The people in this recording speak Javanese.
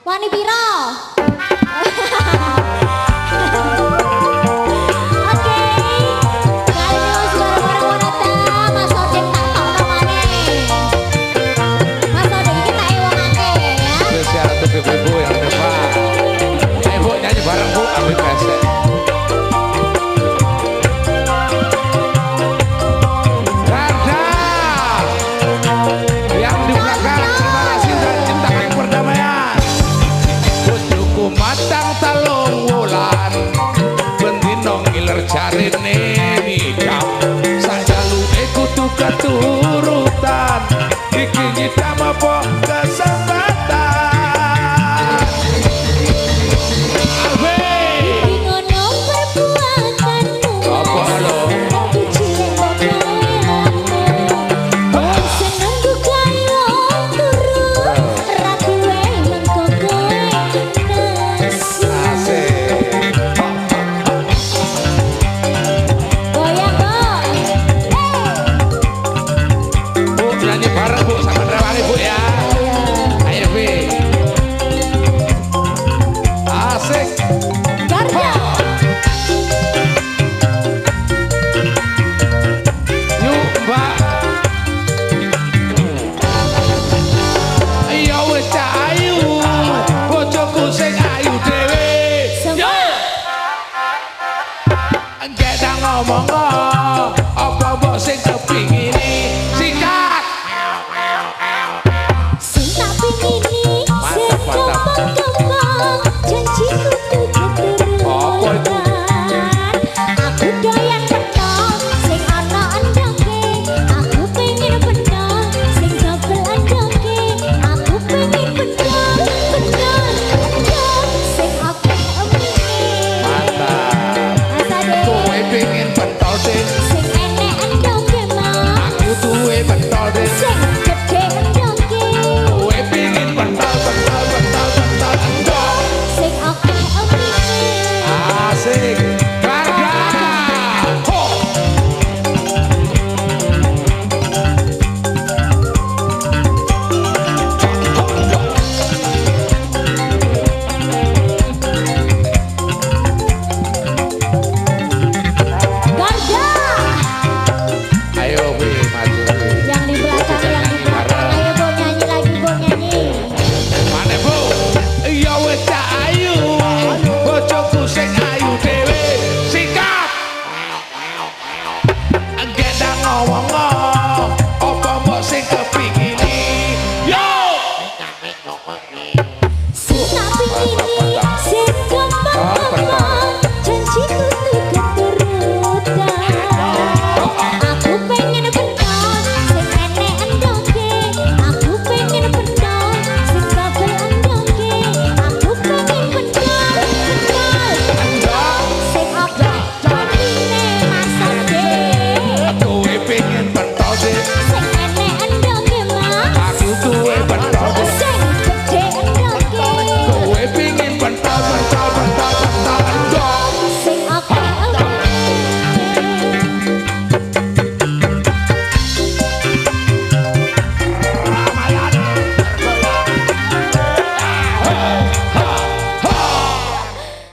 Wani piro? Oke. Kali ini wis bareng-bareng wanita, Mas Oding tak tokno maneh. Mas Oding iki tak ewangake ya. Spesial untuk ibu-ibu yang depan. Ayo Bu nyanyi bareng Bu, ambil pesek. Garda yang di belakang, terima kasih sudah ciptakan perdamaian. Bojoku matang 3 wulan, bendino ngiler jarene nikah. Sajaluke kudu keturutan, iki nyidam apa kesempatan. Alfi, Iki ngono perbuatanmu. Apa lo? Aku cilik kok gawe aku. Wong seneng gawe wong turu. Ra duwe mengko kowe nesu. Asik. Goyang kok. Hey. Bu nyanyi bareng Bu sama Rewangi Bu ya. Ayo. Ayo Bi. Asik. Garda. Yuk Mbak. Ya wis cah ayu, bojoku sing ayu dhewe. Semua. Engke ngomong apa mbok sing kepingini. Sikat. Sing tak pingini sing Mantap, mantap. gampang-gampang, janjiku kudu Apa iku? keturutan. Aku doyan pentol sing ana endoke, aku pengen pentol sing dobel endoke, aku pengen pentol pentol pentol sing akeh emine. Mantap. Mas Ade. Kowe pengin pentol ding, Sing enek endoke, Mas. Aku duwe pentol ding. Sing gede endoke. Kowe pengin pentol pentol pentol pentol endok. Sing akeh emine. Asik. Garda. Ho. Garda. Ayo Bi maju Bi. Yang di belakang, yang di belakang, ayo Bu nyanyi lagi, Bu nyanyi. Mana Bu? Ya wis cah ayu, bojoku sing ayu dhewe. Sikat. Engke ngomong apa mbok sing kepingini. Yo. Sing tak pingini